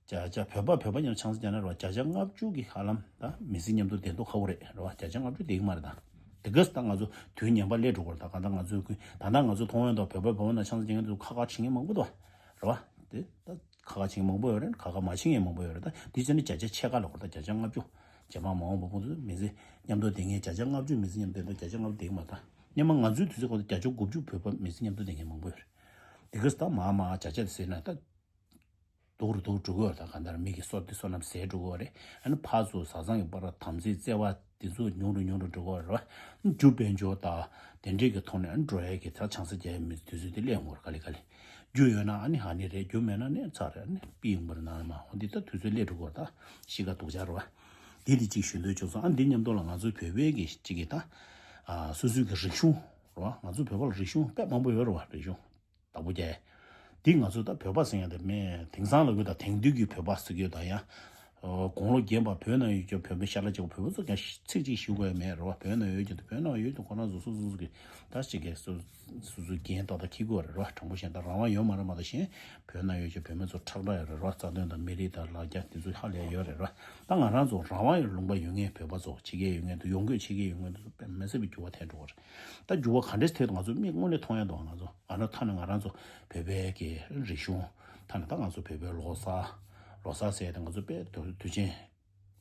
བརྒྱ་ཆ་བོད་པ་བོད་པ་མཉམ་ཆང་ས་རྒྱག་ན་རེད་བ་བརྒྱ་ཆ་ལྔ་བཅུ་གི་ཧ་ལམ་ད་མི་ཚེ་མཉམ་དུ་བསྡད་མདོག་ཁ་པོ་རེད་རེད་བ་བརྒྱ་ཆ་ལྔ་བཅུ་བསྡད་གི་མ་རེད་ད། དེ་ག་ས་ད་ང་ཚོ་དུས་ངན་པ་སླེབས་འགྲོ་གི་རེད་ད་གང་ལྟར་ང་ཚོའི་ཁུལ་ད་ལྟ་ང་ཚོ་མཐོང་ཡོང་ད་བོད་པ་བོད་པ་ན་ཆང་ས་རྒྱག་མཁན་ཚོ་ཁ་ཁ་བྱེད་མཁན་མང་པོ་འདུག་རེད་བ། དེ་ད་ཁ་ཁ་བྱེད་མཁན་མང་པོ་ཡོད་རེད་ཁ་ཁ་མ་བྱེད་མཁན་མང་པོ་ཡོད་རེད་ད་དེ་བྱས་ནས་བརྒྱ་ཆ་ཕྱེད་ཀ་ལོག་རེད་ད་བརྒྱ་ཆ་ལྔ་བཅུ་རྗེས་མ་མ་འོངས་པ་ཕུན་ཚོགས་མི་ཚེ་མཉམ་དུ་བསྡད་མཁན་བརྒྱ་ཆ་ལྔ་བཅུ་མི་ཚེ་མཉམ་དུ་བསྡད་ད་བརྒྱ་ཆ་ལྔ་བཅུ་བསྡད་གི་མ་རེད་ད། སྔོན་མ་ང་ཚོའི་དུས་ཚོད་ཁོ་ཚོ་བརྒྱ་ཆ་དགུ་བཅུ་བོད་པ་མི་ཚེ་མཉམ་དུ་བསྡད་མཁན་མང་པོ་ཡོད་རེད། དེ་ག་ས་ད་མ་མ་བརྒྱ་ཆ་དེ་ཟེར་ན་ད། སྡུག་རུ་སྡུག་འགྲོ་གི་ཡོད་རེད་ད་གང་ལྟར་མི་གི་བསོད་བདེ་བསོད་ནམས་ཟད་འགྲོ་གི་ཡོད་རེད། ཨ་ནི་ཕར་ཚུར་བཟའ་ཚང་གི་བར་དམ་ཚིག་བརྩེ་བ་དེ་ཚོ་ཉུང་རུ་ཉུང་རུ་འགྲོ་གི་ཡོད་རེད་བ། རྒྱུ་དཔལ་འབྱོར་དང་དེ་འདྲས་ཀྱི་ཐོག་ནས་ཨ་ནི་འགྲོ་ཡས་ཀྱི་ད་ཆང་ས་རྒྱག་ཡས་མི་དུས་ཚོད་དེ་སླེབས་འོང་གི་རེད་ག་ལེ་ག་ལེ། རྒྱུ་ཡོད་ན་ཨ་ནི་ཧ་ནི་རེད་རྒྱུ་མེད་ན་ནི་ཚར་རེད་ཨ་ནི་པི་ཡོང་གི་རེད་ནང་ལ་མ་འོ་འདི་ད་དུས་ཚོད་སླེབས་འགྲོ་གི་ཡོད་རེད་ད་ཤི་ཁ་སྡུག་ཅག་རེད་བ། འདི་དེ་གཅིག་ཞུ་འདོད་བྱུང་སོང་ཨ་འདི་མཉམ་དུ་ལ་ང་ཚོའི་བོད་པའི་གི་གཅིག་གི་ད། ཨ་སོ་སོའི་གི་རིག་གཞུང་རེད་བ་ང་ཚོ་བོད་པ་ལ་རིག་གཞུང་དཔེ་མང་པོ་ཡོད་རེད་བ་རིག་གཞུང་། བདག་པོ་རྒྱག་ཡས། འདི་ང་ཚོ་ད་བོད་པ་ཟེར་ཡ་དེ་མེད་དེང་སང་ལ་གུ་ད་དེང་དུས་ཀྱི་བོད་པ་ཟེར་གྱི་ཡོད་ད་ཡང་། དགུང་ལོ་རྒན་པ་བོད་ནང་ཡོད་ཀྱང་བོད་པའི་ཤ་ལ་ཅིག་བོད་པ་ཚོ་ཀྱང་ཚིག་གཅིག་ཞུ་དགོས་ཡ་མེད་རེད་བ་བོད་ནང་ཡོད་ཀྱང་བོད་ནང་ཡོད་ཀྱང་ཁོ་རང་ཚོ་སོ་སོ་སོ་གི་ད་ཅིག་གི་སོ་སོ་སོ་རྒན་ཏག་ཏག་འཁྱེར་དགོས་རེད་རེད་བ་དྲང་པོ་བཤད་ད་རང་དབང་ཡོད་མ་རེད་མ་གཏོགས་གཞན་བོད་ནང་ཡོད་ཀྱང་བོད་མི་ཚོ་ཁྲག་ཁྲག་ཡོད་རེད་རེད་བ་རྩ་དོན་དང་མི་རིགས་དང་ལ་རྒྱ་དེ་ཚོ་ཧ་ལས་ཡོད་རེད་རེད་བ་ད་ང་རང་ཚོ་རང་དབང་ཡོད་ལུང་པ་ཡོད་མཁན་བོད་པ་ཚོ་ཕྱི་རྒྱལ་ཡོད་མཁན་དུ་ཡོང་དགོས་ཕྱི་རྒྱལ་ཡོད་མཁན་དུ་དཔེ་མི་སྲིད་པའི་འགྱུར་བ་ཐེབས་འགྲོ་གི་རེད། ད་འགྱུར་བ་ག་འདྲས་ཐེབས་ང་ཚོ་མིག་དངོས་གནས་མཐོང་ཡ་འདུག་ང་ཚོ་ང་རང་ཐ་ན་ང་རང་ཚོ་བོད་པའི་གི་རིག་གཞུང་ཐ་ན་ད་ང་ཚོ་བོད་པའི་ལོ་གསར་ལོ་གསར་ཟེར་ཡ་དེ་ང་ཚོ་དཔེ་དུས་དུས་ཆེན་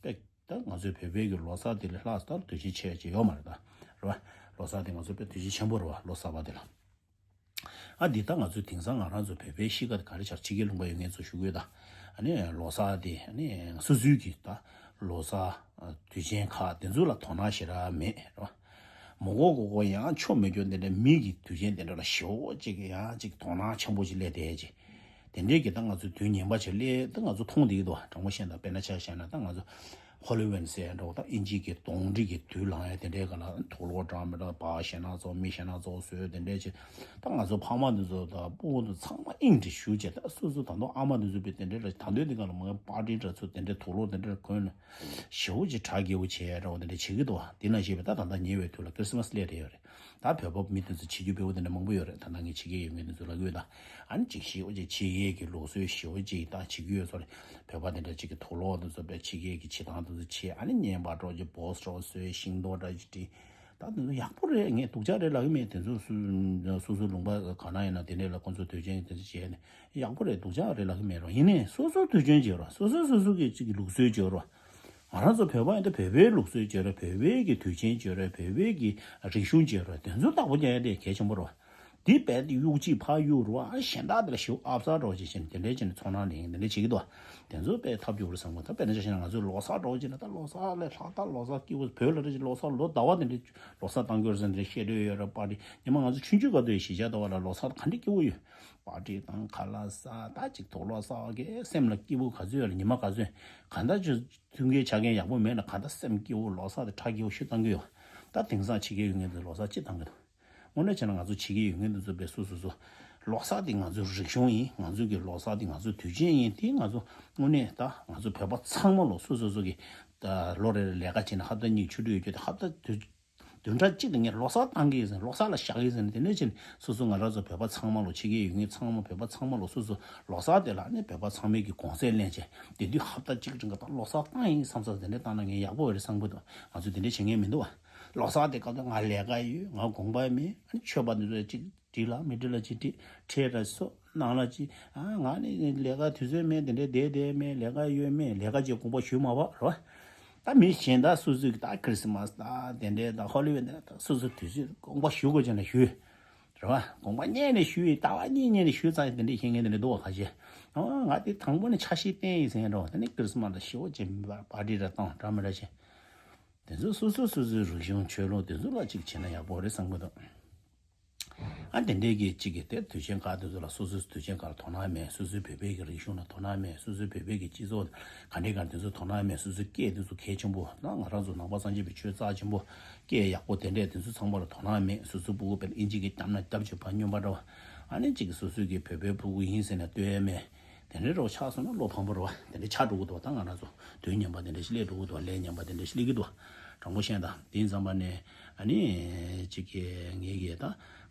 དཔེ་ད་ང་ཚོའི་བོད་པའི་གི་ལོ་གསར་དེ་ལས་ལྷག་ད་དུས་ཆེན་ཆེ་ཡ་ཅིག་ཡོད་མ་རེད་ད་རེད་བ། ལོ་གསར་དེ་ང་ཚོ་དཔེ་དུས་ཆེན་ཆེན་པོ་རེད་བ་ལོ་གསར་པ་དེ་ལ། ཨ་འདི་ད་ང་ཚོའི་དེང་སང་ང་རང་ཚོ་བོད་པའི་གཤིས་ཀ་དེ་ག་རེ་ཆགས་ཕྱི་རྒྱལ་ལུང་པ་ཡོད་མཁན་ཚོ་ཞུ་གི་ཡོད་ད། ཨ་ནི་ལོ་གསར་དེ་ཨ་ནི་སོ་སོའི་གི་ད་ལོ་གསར་དུས་ཆེན་ཁག་དེ་ཚོ་ལ་དོ་སྣང་ཞེ་དྲག་མེད་རེད་བ། མོ་གོ་གོ་གོ་ཡང་ཆོ་མེད་རྒྱུ་དེ་འདྲ་མི་གི་དུས་ཆེན་དེ་འདྲ་ལ་ཞེ་པོ་ཅིག་ཡང་ཅིག་དོ་སྣང་ཆེན་པོ་ཅིག་སླེབས་བསྡད་ཅིག་དེ་འདྲའི་གི་ད་ང་ཚོ་དུས་ངན་པ་ཅིག་སླེབས་ད་ང་ཚོ་མཐོང་བསྡད་ཀྱི་འདུག་བ་དྲང་པོ་བཤད་ན་དཔེར་ན་ཆ་བཞག་ན་ད་ང་ཚོ་ཧོ་ལི་ཝུད་ཟེར་ཡ་འདྲ་བོ་ད་ཨིན་ཇི་གི་གདོན་འདྲེ་གི་དུས་ལངས་ཡ་དེ་འདྲའི་ག་ལ་དུག་ལོག་འདྲ་མི་འདྲ་བ་ཞེ་ན་ཚོ་མི་ཞེ་ན་ཚོ་བཟོས་དེ་འདྲའི་ཅིག་ད་ང་ཚོ་ཕ་མ་འདི་ཚོ་ད་སྤུ་གུ་འདི་ཚང་མ་ཨིན་འདྲ་ཞུ་བྱས་ད་སོ་སོ་ད་དུང་ཨ་མ་འདི་ཚོ་བས་དེ་འདྲའི་ལ་ད་འདོད་འདི་ག་ལ་མ་པར་ཊི་འདྲ་ཚོ་དེ་འདྲའི་དུག་ལོག་དེ་འདྲའི་གོན་ནས་ཞེ་པོ་ཅིག་གྲ་རྒྱས་པོ་བྱས་ཡ་འདྲ་བོ་དེ་འདྲ་བྱེད་ཀྱི་འདུག་བ། དེ་ནང་བཞིན་པའི་ད་ད་ལྟ་ཉེ་བའི་དུས་ལ་ཁྲིས་མས་སླེབས་བསྡད་ཡོད་རེད། ད་བོད་པ་མི་དེ་ཚོ་བྱེད་རྒྱུ་དཔེ་པོ་དེ་འདྲ་མང་པོ་ཡོད་རེད། ད་ལྟ་ངས་ཕྱི་རྒྱལ་ཡོད་མཁན་དེ་ཚོ་ལ་གོ་ད་ཨ་ནི་ཅིག་ཞེ་པོ་ཅིག་ཕྱི་རྒྱལ་གྱི་ལུགས་སྲོལ་ཞེ་པོ་ཅིག་ད་བྱེད་ཀྱི་ཡོད་ཚོ་རེད། བོད་པ་དེ་འདྲ་ཅིག་གི་དུག་ལོག་དེ་ཚོ་དཔེ་ཕྱི་རྒྱལ་གྱི་བྱེད་སྟངས་དེ་ཚོ་བྱེད་ཨ་ནི་བརྙན་པར་འདྲ་བོ་ཅིག་པོ་སི་ཊི་འདྲ་བོ་བཟོས་ཤིང་ཏོག་འདྲ་བོ་ཅིག་བྲིས། ད་དེ་ཚོ་ཡག་པོ་རེད། ངས་སྡུག་ཅག་རེད་ལབ་ཀྱི་མེད། དེ་ཚོ་སུ་སོ་སོ་ལུང་པ་ག་ན་ཡིན་ན་དེ་འདྲ་ལ་ཁོང་ཚོ་དུས་ཆེན་དེ་ཚོ་བྱས་ནས་ཡག་པོ་རེད། སྡུག་ཅག་རེད་ལབ་ཀྱི་མེད་རོ། ཡིན་ནའི་སོ་སོ་དུས་ཆེན་བྱེད་རོ། སོ་སོ་སོ་སོ་གི་ཅིག་གི་ལུགས་སྲོལ་བྱེད་རོ། ང་རང་ཚོ་བོད་པ་ཡིན་ད་བོད་པའི་ལུགས་སྲོལ་བྱེད་རོ། བོད་པའི་གི་དུས་ཆེན་བྱེད་རོ། བོད་པའི་གི་རིག་གཞུང་བྱེད་རོ། དེ་ཚོ་བདག་པོ་རྒྱག་ཡ་དེ་གལ་ཆེན་པོ་རེད་བ། དེ་བས་དེ་གཡུག་ཅིག་ཕར་གཡུག་རུ་བ་གཞན་དག་དེ་ལ་ཞིབ་ཨབ་ས་འགྲོ་ཅིག་བྱས་ནས་དེ་འདྲས་བྱས་ནས་ཚོར་སྣང་ལེན་དེ་འདྲས་བྱེད་ཀྱི་འདུག་དེ་ཚོ་དཔེ་ཐབས་སྐྱོ་བོ་རེད་བསམ་གི། ད་དཔེར་ན་ཆ་བཞག་ན་ང་ཚོས་ལོ་གསར་འགྲོ་ཅིག་ན། ད་ལོ་གསར་ལས་ལྷག་ད་ལོ་གསར་སྐྱིད་པོ། བོད་ལ་རེ་ཅིག་ལོ་གསར་ལོ་ཟླ་བ་དེ་འདྲས་ལོ་གསར་བཏང་གི་ཡོད་རེད་ཟེར་འདྲས་བཤད་འདོད་ཡོད་རེད། པར་ཊི་ཉི་མ་ང་ཚོ་ཆུང་ཆུང་སྐབས་དུ་ཡི་གཞིས་ཆགས་ལྟ་བ་ལ་ལོ་གསར་ག་འདྲས་སྐྱིད་པོ་ཡོད། པར་ཊི་དང་ཁ་ལག་ཟ། ད་ཅིག་དུག་ལོག་ཟ་བ་གི་སེམས་ལ་སྐྱིད་པོ་ག་ཚོད་ཡོད་ལ། ཉི་མ་ག་ཚོད་གང་ལྟར་ཅིག་མཐུན་རྐྱེན་ཆ་རྐྱེན་ཡག་པོ་མེད་ན་གང་ལྟར་སེམས་སྐྱིད་པོ་ལོ་གསར་དེ་ཁྲ་སྐྱིད་པོ་ཞིག་བཏང་གི་ཡོད། ད་དེང་སང་ཕྱི་རྒྱལ་ཡོད་མཁན་དེ་ལོ་གསར་ཅི་བཏང་གི་འདུག་དངོས་གནས་བྱས་ན་ང་ཚོ་ཕྱི་རྒྱལ་ཡོད་མཁན་དེ་ཚོ་དཔེ་སོ་སོ་སོ། ལོ་གསར་དེ་ང་ཚོའི་རིག་གཞུང་ཡིན། ང་ཚོ་གི་ལོ་གསར་དེ་ང་ཚོའི་དུས་ཆེན་ཡིན། དེ་ང་ཚོ་དངོས་གནས་ད་ང་ཚོ་བོད་པ་ཚང་མ་ལོ་སོ་སོ་སོ་གི་ད་ལོ་རེ་རེ་ལས་ཀ་བྱས་ནས་ཧབ་ཏ་གཉིས་ཆུ་འགྲུལ་ཡོད་རྒྱུ་དེ་ཧབ་ཏ་དུས་བདུན་ཕྲག་གཅིག་ལ་ངས་ལོ་གསར་བཏང་གི་ཡིན་ཟེར། ལོ་གསར་ལ་བཞག་གི་ཡིན་ཟེར་ནས་དེ་འདྲ་བྱས་ནས་སོ་སོ་ང་རང་ཚོ་བོད་པ་ཚང་མ་ལོ། ཕྱི་རྒྱལ་ཡོད་མཁན་ཚང་མ་བོད་པ་ཚང་མ་ལོ་སོ་སོ་ལོ་གསར་དེ་ལ་ནི་བོད་པ་ཚང་མས་ཀྱི་དགོངས་སེལ་ལེན་བྱས། དེ་དུས་ཧབ་ཏ་གཅིག་རིང་ག་ད་ལོ་གསར་བཏང་ཡིན་བསམ་ས་དེ་འདྲ་བཏང་ན་ངས་ཡག་པོ་རེད་བསམ་གི་འདུག་ང་ཚོས་དེ་འདྲ་བྱེད་མཁན་མི་འདུག་བ། ལོ་གསར་དེ་སྐབས་དུ་ང་ལས་ཀ་ཡོད། ང་དགོངས་པ་མེད། ཨ་ནི་ཆོས་པ་འདི་ཚོ་གཅིག་འགྲིག་ལ་མི་འགྲིག་ལ་ཅིག་འགྲིག་ཁྲལ་ར་སོ་ནང་ལ་ཅིག་ཨ་ང་ནི་ལས་ཀ་དུས་ཚོད་མེད། དེ་འདྲ་བསྡད་བསྡད་མེད། ལས་ཀ་ཡོད་མེད། ལས་ཀ་ཅིག་དགོངས་པ་ཞུ་མ་བ་རེད་བ། ད་མི་གཞན་དག་སོ་སོའི་གི་ད་ཁྲིས་མས་ད་དེ་འདྲའི་ད་ཧོ་ལི་ཝུད་འདི་ད་སོ་སོ་དུས་ཚོད་དགོངས་པ་ཞུ་དགོས་ཀྱང་ན་ཞུ། རེད་བ། དགོངས་པ་སྙན་ནས་ཞུ་ཡི། ལྟ་བ་གཉིས་སྙན་ནས་ཞུ་ཙང་དེ་འདྲའི་ཤེས་མཁན་དེ་འདྲ་འདུག་བ། ཁ་ཤས། ཨོ་ང་དེ་དང་པོ་ནས་ཆ་ཤས་བསྟན་ཡི་ཟེར་མཁན་འདྲ་བ། དེ་ནས་ཁྲིས་མས་ལ་ཞེ་པོ་ཅིག་པར་ཊི་ར་བཏང་འདྲ་མི་འདྲ་བྱས། དེ་ཚོ་སོ་སོ་སོ་སོའི་རིག་གཞུང་ཆོས་ལུགས་དེ་ཚོ་ལ་ཅིག་བྱས་ན་ཡག་པོ་རེད་བསམ་གི་འདུག་ཨ་དེ་འདྲའི་གི་གཅིག་གི་དེ་དུས་ཆེན་ཁག་དེ་ཚོ་ལ་སོ་སོའི་དུས་ཆེན་ཁག་ལ་དོ་སྣང་མེད། སོ་སོའི་བོད་པའི་གི་རིག་གཞུང་ལ་དོ་སྣང་མེད། སོ་སོའི་བོད་པའི་གི་སྤྱི་ཚོགས་ག་འདྲའི་ག་དེ་ཚོ་དོ་སྣང་མེད། སོ་སོའི་སྐད་དེ་ཚོ་གལ་ཆེན་པོ། ད་ང་རང་ཚོ་ནང་པ་སངས་རྒྱས་པའི་ཆོས་རྩ་ཆེན་པོ་སྐད་ཡག་པོ་དེ་འདྲས་དེ་ཚོ་ཚང་མ་ལ་དོ་སྣང་མེད། སོ་སོའི་སྤུ་གུ་དཔེར་ན་ཨིན་ཇི་གི་རྒྱབ་ན་རྒྱབ་ཆོད་པ་སྨྱོན་པ་འདྲ་བ། ཨ་ནི་གཅིག་གི་སོ་སོའི་གི་བོད་པའི་སྤུ་གུ་ཡིན་ཟེར་ན་ལྟོས་ཡ་མེད། དེ་འདྲའི་རོགས་ཆགས་སོང་ན་བློ་ཕམ་པོ་རེད་བ། དེ་འདྲའི་ཆགས་འགྲོ་གི་འདུག་ད་ང་རང་ཚོ་དུས་མཉམ་པ་དེ་འདྲ་ཞིག་སླེབས་འགྲོ་གི་འདུག་ལས་མཉམ་པ་དེ་འདྲ་ཞིག་སླེབས་ཀྱི་འདུག་དྲང་པོ་བཤད་ན་ད་དེ་ཙམ་པ་ནས་ཨ་ནི་གཅིག་གི་ངེད་ཀྱི་ད་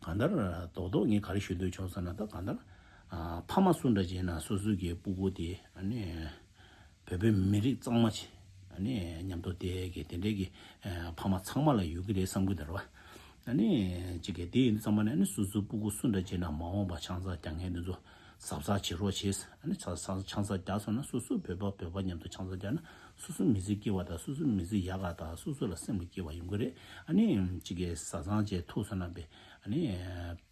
གང་ལྟར་རྡོག་རྡོག་ངས་ག་རེ་ཞུ་འདོད་བྱུང་ཟེར་ན། ད་གང་ལྟར་ཨ་ཕ་མ་སུ་འདྲ་བྱས་ན་སོ་སོའི་གི་སྤུ་གུ་དེ་ཨ་ནི་བོད་པའི་མི་རིགས་གཙང་མ་ཅིག་ཨ་ནི་མཉམ་དུ་བསྡད་ཀྱི་དེ་འདྲའི་གི་ཨ་ཕ་མ་ཚང་མ་ལ་ཡོད་ཀྱི་རེད་བསམ་གྱི་འདུག་རེད་བ། ཨ་ནི་གཅིག་གི་དེ་ཡིན་དུས་ཙམ་པ་ནས་ཨ་ནི་སོ་སོའི་སྤུ་གུ་སུ་འདྲ་བྱས་ན་མ་འོངས་པ་ཆང་ས་རྒྱག་མཁན་དེ་ཚོ་གཟབ་གཟབ་བྱེད་རོགས་བྱེད། ཨ་ནི་ཆང་ས་ཆང་ས་རྒྱག་སོང་ན་སོ་སོ་བོད་པ་བོད་པ་མཉམ་དུ་ཆང་ས་རྒྱག་ན་སོ་སོ་མི་ཚེ་སྐྱིད་པ་དང་སོ་སོ་མི་ཚེ་ཡག་ག་དང་སོ་སོ་ལ་སེམས་ལ་སྐྱིད་པ་ཡོང་གི་རེད། ཨ་ནི་གཅིག་གི་བཟའ་ཚང་བཅས་ཐུག་སོང་ན་བས་ཨ་ནི་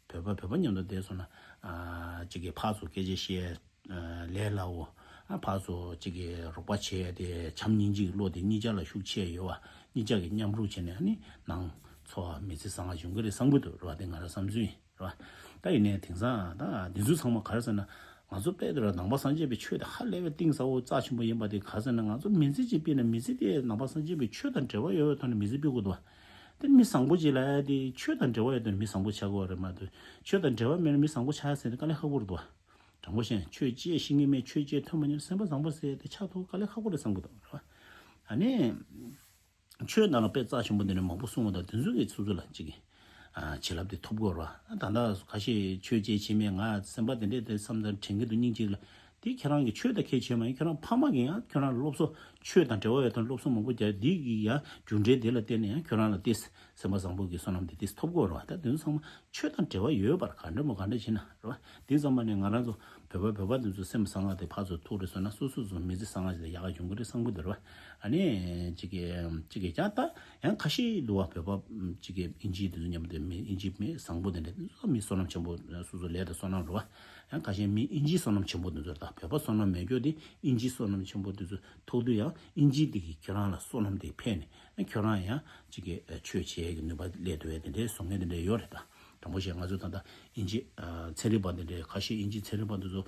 བོད་པ་བོད་པ་མཉམ་དུ་བསྡད་སོང་ན་ཨ་གཅིག་གི་ཕར་ཚུར་སྐད་ཆ་བཤད། ལས་སླ་བོ། ཨ་ཕར་ཚུར་གཅིག་གི་རོགས་པ་བྱས་ཏེ་བྱམས་སྙིང་རྗེ་གི་བློ་དེ་གཉིས་ཆ་ལ་ཤུགས་ཆེ་ཡོད་བ། གཉིས་ཆ་གི་མཉམ་རུབ་བྱས་ནས་ཨ་ནི་ནང་འཚོ་བ་མི་ཚེ་བཟང་བ་ཡོང་གི་རེད་བསམ་གི་འདུག་རེད་བ། དེ་ང་རང་བསམ་ཚུལ་ཡིན་རེད་བ། ད་ཡིན་ནའི་དེང་སང་ད་འདི་ཚོ་ཚང་མ་ག་རེ་ཟེར་ན་ང་ཚོ་དཔེ་དེ་ར་ནང་པ་སངས་རྒྱས་པའི་ཆོས་དེ་ཧ་ལས་པའི་གཏིང་ཟབ་པོ་རྩ་ཆེན་པོ་ཡིན་པ་དེ་ག་རེ་ཟེར་ན། ང་ཚོ་མི་ཚེ་གཅིག་སྤེལ་ན་མི་ཚེ་དེ་ནང་པ་སངས་རྒྱས་པའི་ཆོས་དང་འབྲེལ་བ་ཡོད་པའི་ཐོག་ནས་མི་ཚེ་སྤེལ་དགོས་འདུག་བ། དེ་མི་བཟང་པོ་ཅིག་ལ་དེ་ཆོས་དང་འབྲེལ་བ་ཡོད་དོན་མི་བཟང་པོ་ཆགས་ཀྱི་ཡོད་རེད་མ་གཏོགས། ཆོས་དང་འབྲེལ་བ་མེད་ན་མི་བཟང་པོ་ཆགས་ཡ་ཟེར་ཏེ་དཀའ་ལས་ཁག་པོ་རེད་འདུག་བ། དྲང་པོ་བཤད་ན་ཆོས་བཅས་ཤེས་ངེས་མེད། ཆོས་བཅས་ཐོས་མ་མྱོང་། སེམས་པ་བཟང་པོ་ཟེར་ཏེ་ཆགས་ཐུབ་དཀའ་ལས་ཁག་པོ་རེད་བསམ་གྱི་འདུག་རེད་བ། ཨ་ནི། ཆོས་ནང་ལ་དཔེ་རྩ་ཆེན་པོ་འདི་ནས་མང་པོ་གསུངས་པ་དང་དེ་ཚོ་གི་ཚུལ་ཚུལ་ལ་གཅིག་གི་ཨ་བྱིན་རླབས་དེ་ཐོབ་དགོས་རེད་བ། ད་ལྟ་ཁ་ཤས་ཆོས་བཅས་ཤེས་མེད། ང་སེམས་པ་དེ་འདྲས་དེ་བསམ་ཚར་དྲན་གྱི་འདུག་སྙིང་གཅིག་ལ། དེ་ཁྱེད་རང་གི་ཆོས་དང་ཁྱད་ཆོས་མ་ཡིན། ཁྱེད་རང་ཕ་མ་གིས་ཡང་ཁྱེད་རང་ལ་སློབ་གསོ་ཆོས་དང་འབྲེལ་བ་ཡོད་དང་སློབ་གསོ་མང་པོ་རྒྱག་འདི་གི་ཡང་རྒྱུ་འབྲས་དེ་ལ་བརྟེན་ནས་ཡང་ཁྱེད་རང་ལ་དེ་སེམས་པ་བཟང་པོ་གི་བསོད་ནམས་དེ་དེ་ཐོབ་དགོས་རེད་བ། ད་དེ་ཚོ་ཚང་མ་ཆོས་དང་འབྲེལ་བ་ཡོད་པར་ག་འདྲ་མོ་ག་འདྲ་བྱེད་ན་རེད་བ། དེ་ཙམ་པ་ནས་ང་རང་ཚོ་བོད་པ་བོད་པ་དེ་ཚོ་སེམས་བཟང་ང་དེ་ཕར་ཚུར་ཐུག་རེད་སོང་ན་སོ་སོ་ཚོ་མི་ཚེ་བཟང་ང་ཞིག་ལ་ཡག་ག་ཡོང་གི་རེད་བསམ་གི་འདུག་རེད་བ། ཨ་ནི་གཅིག་གི་གཅིག་གི་ཀྱང་ད་ཡང་ཁ་ཤས་འདུག་བ། བོད་པ་གཅིག་གི་ཨིན་ཇི་དེ་ཚོ་མཉམ་དུ་མི་ཨིན་ཇི་མི་བཟང་པོ་དེ་འདྲ་མི་བསོད་ནམས་ཆེན་པོ་སོ་སོ་ལས་དང་བསོད་ནམས་རེད་བ། ཡང་ཁ་ཤས་མི་ཨིན་ཇིའི་བསོད་ནམས་ཆེན་པོ་འདི་ཚོར་དང་བོད་པ་བསོད་ནམས་མེད་རྒྱུ་དེ་ཨིན་ཇིའི་བསོད་ནམས་ཆེན་པོ་འདི་ཚོ་ཐོག་ཏུ་ཡང་ཨིན་ཇི་འདི་གིས་ཁྱོད་རང་ལ་བསོད་ནམས་དེ་ཕན་ནས་ཁྱོད་རང་ཡང་གཅིག་གི་ཆོས་བྱེད་ཀྱི་ནུས་པ་སླེབས་ཐུབ་པའི་དེ་འདྲའི་བཟོ་མཁན་དེ་འདྲ་ཡོད་རེད་ད། དྲང་པོ་བཤད་ང་ཚོ་ད་ལྟ་ཨིན་ཇི་ཚན་རིག་པ་དེ་འདྲའི་ཁ་ཤས་ཨིན་ཇི་ཚན་རིག་པ་འདི་ཚོ་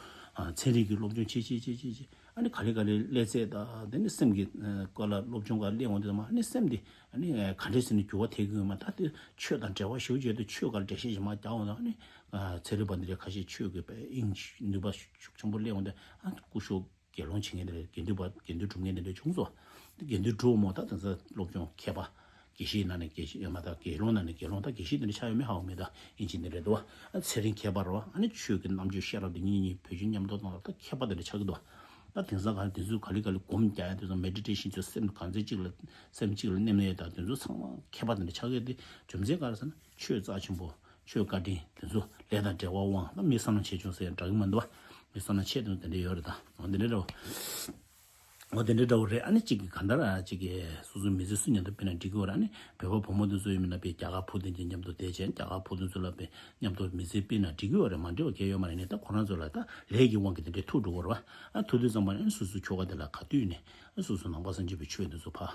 ཚན་རིག་གི་སློབ་སྦྱོང་བྱེད་བྱེད་བྱེད་བྱེད་བྱེད་ཨ་ནི་ག་ལེ་ག་ལེ་སླེབས་ཚད་ད་དེ་ནི་སེམས་ཀྱི་སྐོར་ལ་སློབ་སྦྱོང་ག་སླེབས་འོང་དུས་ཙམ་ཨ་ནི་སེམས་དེ་ཨ་ནི་ག་འདྲས་ཟེར་ནས་འགྱུར་བ་ཐེབས་ཀྱི་ཡོད་མ་ད་དེ་ཆོས་དང་འབྲེལ་བ་ཞེ་པོ་ཅིག་ཡོད་དུས་ཆོས་སྒང་འགྲེལ་བཤད་ཞིག་མར་རྒྱག་འོང་ད་ཨ་ནི། ཚན་རིག་པ་འདི་འདྲའི་ཁ་ཤས་ཆོས་ཀྱི་དཔེ་དབྱིངས་ནུས་པ་ཤུགས་ཆེན་པོ་སླེབས་འོང་དུས་ཨ་སྐུ་ཞབས་དགེ་སློང་བྱེད་མཁན་དེ་འདྲ་དགེ་འདུན་པ་དགེ་འདུན་སྒྲུབ་མཁན་དེ་འདྲ་བྱུང་སོང་། དགེ་འདུན་སྒྲུབ་མོ་ད་དེང་སང་སློབ་སྦྱོང་མཁས་པ་དགེ་བཤེས་ནང་ནས་དགེ་བཤེས་ཡོད་མ་ད་དགེ་སློང་ནང་ནས་དགེ་སློང་ད་དགེ་བཤེས་དེ་འདྲ་ཆགས་ཡོད་མེད་ཧ་གོ་མེད་ད་ཨིན་ཇི་འདི་འདྲ་འདུག་བ། ཚེ་རིང་མཁས་པ་རེད་བ། ཨ་ནི་ཆོས་ཀྱི་རྣམ་དཔྱོད་ཤེས་རབ་དེ་གཉིས་གཉིས་བེད་སྤྱོད་མཉམ་དུ་གཏོང་ལ་ད་མཁས་པ་དེ་འདྲ་ཆགས་ཀྱི་འདུག་བ། ད་དེང་སང་ག་དེ་ཚོས་ག་ལེ་ག་ལེ་སྒོམ་རྒྱག་ཡ་དེ་ཚོ་མེ་ཌི་ཊེ་ཤན་ཚོ་སེམས་གང་ཚེ་གཅིག་ལ་སེམས་གཅིག་ལ་མནན་ཡ་ད་དེ་ཚོ་ཚང་མ་མཁས་པ་དེ་འདྲ་ཆགས་ཀྱི་དེ་རྒྱུ་མཚན་ག་རེ་ཟེར་ན་ཆོས་རྩ་ཆེན་པོ། ཆོས་བཀའ་དྲིན་དེ་ཚོ་ལས་དང་འབྲེལ་བ་དབང་ད་མི་བསོད་ནམས་ཆེ་ཆུང་ཟེར་ཡང་འདྲ་གི་མི་འདུག་བ། མི་བསོད་ནམས་ཆེ་དང་དེ་འདྲ་ཡོད་རེད་ད། འོ་འདི་འདྲ་རེད་བ། འོ་དེ་འདྲ་འདྲ་བོ་རེད། ཨ་ནི་གཅིག་གི་གང་ལྟར་ཨ་གཅིག་གི་སོ་སོའི་མི་ཚེ་སུ་མཉམ་དུ་སྤེལ་ན་འགྲིག་གི་ཡོད་རེད། ཨ་ནི་བོད་པ་བུ་མོ་དེ་ཚོ་ཡིན་མིན་ན་པའི་རྒྱ་གར་བུ་དེ་འདྲ་མཉམ་དུ་བསྡད་བྱས་རྒྱ་གར་བུ་དེ་ཚོ་ལ་པའི་མཉམ་དུ་མི་ཚེ་སྤེལ་ན་འགྲིག་གི་ཡོད་རེད། མ་འགྲིག་པ་གང་ཡོད་མ་རེད། ནས་ད་ཁོ་རང་ཚོ་ལ་ད་ལས་ཀྱི་དབང་གིས་དེ་འདྲའི་ཐུག་འགྲོ་གི་རེད་བ། ཨ་ཐུག་དུས་ཙམ་པ་ནས་སོ་སོའི་ཁྱོ་ག་དེ་ལ་ག་དུས་ནས་སོ་སོ་ནང་པ་སངས་རྒྱས་པའི་ཆོས་དེ་ཚོ་ཕ་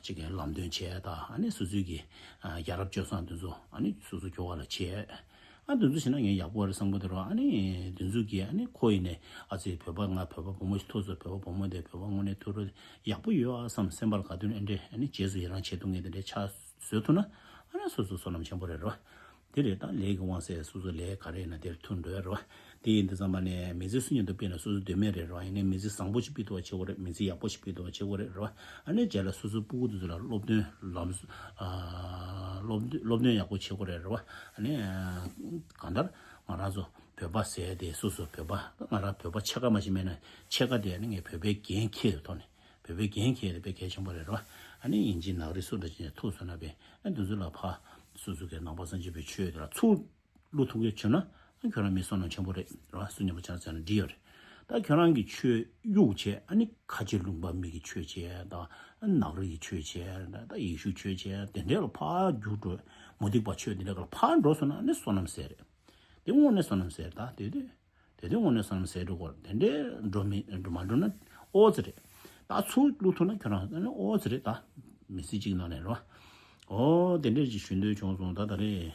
གཅིག་གི་ལམ་སྟོན་བྱས་ད། ཨ་ནི་སོ་སོའི་གི་ཡ་རབས་སྤྱོད་བཟང་དེ་ཚོ་ཨ་ནི་སོ་སོ་ཁྱོ་ག་ལ་བྱས། ཨ་དེ་ཚོ་བྱས་ན་ངས་ཡག་པོ་རེད་བསམ་གི་འདུག་ར། ཨ་ནི་དེ་ཚོ་གིས་ཨ་ནི་ཁོ་ཡིན་ནས་ཨ་ཙི་བོད་པ་ང་བོད་པ་བུ་མོ་ཞིག་ཐུག་སོང་། བོད་པ་བུ་མོ་དེ་བོད་པ་དངོས་གནས་ཐུག་རོགས་ཡག་པོ་ཡོད་ཨ་བསམ། སེམས་པ་ལ་ག་དུས་ནས་ཨེ་འདྲས་ཨ་ནི་རྗེས་སུ་ཡི་རང་བྱེད་ཐུབ་མཁན་དེ་འདྲས་ཆགས་བཟོས་ཐུབ་ན་ཨ་ནི་སོ་སོ་བསོད་ནམས་ཆེན་པོ་རེད་ར། དེ་རེད། ད་ལས་ཀྱི་དབང་ཚད་སོ་སོ་ལས་ག་རེ་ཡིན་ན་དེར་ཐུག་འགྲོ་ཡ་རེད་བ། དེ་ཡིན་དུས་ཙམ་པ་ནས་མི་ཚེ་སུ་མཉམ་དུ་སྤེལ་ན་སོ་སོ་འདོད་མེད་རེད་ར། ཡིན་ནའི་མི་ཚེ་བཟང་པོ་ཞིག་སྤེལ་ཐུབ་པ་བྱེད་དགོས་རེད། མི་ཚེ་ཡག་པོ་ཞིག་སྤེལ་ཐུབ་པ་བྱེད་དགོས་རེད་ར། ཨ་ནི་རྗེས་ལ་སོ་སོའི་སྤུ་གུ་དེ་ཚོ་ལ་སློབ་སྟོན་ལམ་སློབ་སློབ་སྟོན་ཡག་པོ་བྱེད་དགོས་རེད་ར་བ། ཨ་ནི་གང་ལྟར་ང་རང་ཚོ་བོད་པ་ཟེར་དེ་སོ་སོ་བོད་པ་ང་རང་བོད་པ་ཕྱེད་ཀ་མ་ཞིག་མེད་ན་ཕྱེད་ཀ་དེ་ཨ་ནི་ངས་བོད་པའི་འགན་འཁྱེར་ཐོག་ནས་བོད་པའི་འགན་འཁྱེར་དེ་དཔེ་གལ་ཆེན་པོ་རེད་ར་བ། ཨ་ནི་ཡིན་གཅིག་ནག་རིགས་སུ་འདྲ་ཅིག་ཐུག་སོང་ན་བས་ཨ་འདི་ཚོ་ལ་ཕ་སོ་སོ་གི་ནང་པ་སངས་རྒྱས་པའི་ཆོས་དེ་ལ་ཚུར་བླུག་ཐུབ་མཁན་བྱུང་ན་ཨ་ཁྱོད་རང་མི་བསོད་ནམས་ཆེན་པོ་རེད་ར། སུ་མཉམ་པོ་ཆགས་ཚར་ན་འགྲིག་ཡོད་རེད། ད་ཁྱོད་རང་གི་ཆོས་གཡུག་བྱས་ཨ་ནི་ཁ་ཆེ་ལུང་པ་མི་གི་ཆོས་བྱས་དང་ནག་རིགས་ཀྱི་ཆོས་བྱས་ད་ཡེ་ཤུ་ཆོས་བྱས་དེ་འདྲས་ལ་ཕར་རྒྱུག་འགྲོ། མུ་སྟེགས་པ་ཆོས་དེ་འདྲས་ལ་ཕར་འགྲོ་སོང་ན་ཨ་ནི་བསོད་ནམས་ཟད་རེད། དེ་དངོས་གནས་བསོད་ནམས་ཟད་རེད། ད་དེ་དུས་དེ་དུས་དངོས་གནས་བསམ་ཟེར་འགྲོ་གོ། དེ་འདྲའི་འགྲོ་མི་འགྲོ་མ་འགྲོ་ན་ཨོ་ཙི་རེད། ད་ཚུར་བླུག་ཐུབ་ན་ཁྱོད་རང་ཨ་ནི་ཨོ་ཙི་རེད། ད་མི་ཚེ་གཅིག་ནང་ནས་རོ། ཨོ་དེ་འདྲས་ཅིག་ཞུ་འདོད་བྱུང་སོང་། ད་ད་རེད།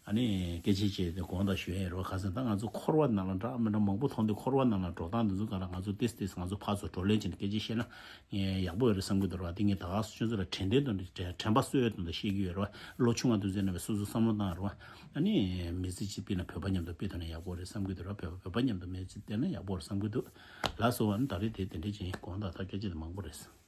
ཨ་ནི་སྐད་ཆ་བྱས་ཏེ་དགོངས་དག་ཞུ་ཡས་རོ། ཁ་སང་ད་ང་ཚོ་འཁོར་བ་ནང་ལ་འདྲ་མི་འདྲ་མང་པོ་མཐོང་དུས་འཁོར་བ་ནང་ལ་འགྲོ་སྟངས་འདི་ཚོ་ག་ལ་ང་ཚོ་ཏིས་ཏིས་ང་ཚོ་ཕར་ཚུར་བགྲོ་གླེང་བྱས་ནས་སྐད་ཆ་བཤད་ན་ངས་ཡག་པོ་ཡོད་རེད་བསམ་གྱི་འདུག་ར། དེ་ངས་ད་ག་སོ་ཁྱོད་ཚོ་ལ་དྲན་རྟེན་དང་དྲན་པ་གསོས་དང་བཤད་ཀྱི་ཡོད་ར། ལོ་ཆུང་བ་དུས་ཚོད་ནས་སོ་སོ་བསམ་བློ་བཏང་ར། ཨ་ནི་མི་ཚེ་གཅིག་སྤེལ་ན་བོད་པ་མཉམ་དུ་སྤེལ་ཐུབ་ན་ཡག་པོ་རེད་བསམ་གྱི་འདུག་ར། བོད་པ་བོད་པ་མཉམ་དུ་མི་ཚེ་སྤེལ་ན་ཡག་པོ་རེད་བསམ་གྱི་འདུག་ལགས་སོ། ཨ་ནི་ད་རེས་དེ་དེ་འདྲས་ཅིག་ཡིན། དགོངས་དག་ད་སྐད་ཆ་དེ་མང་པོ་རེད།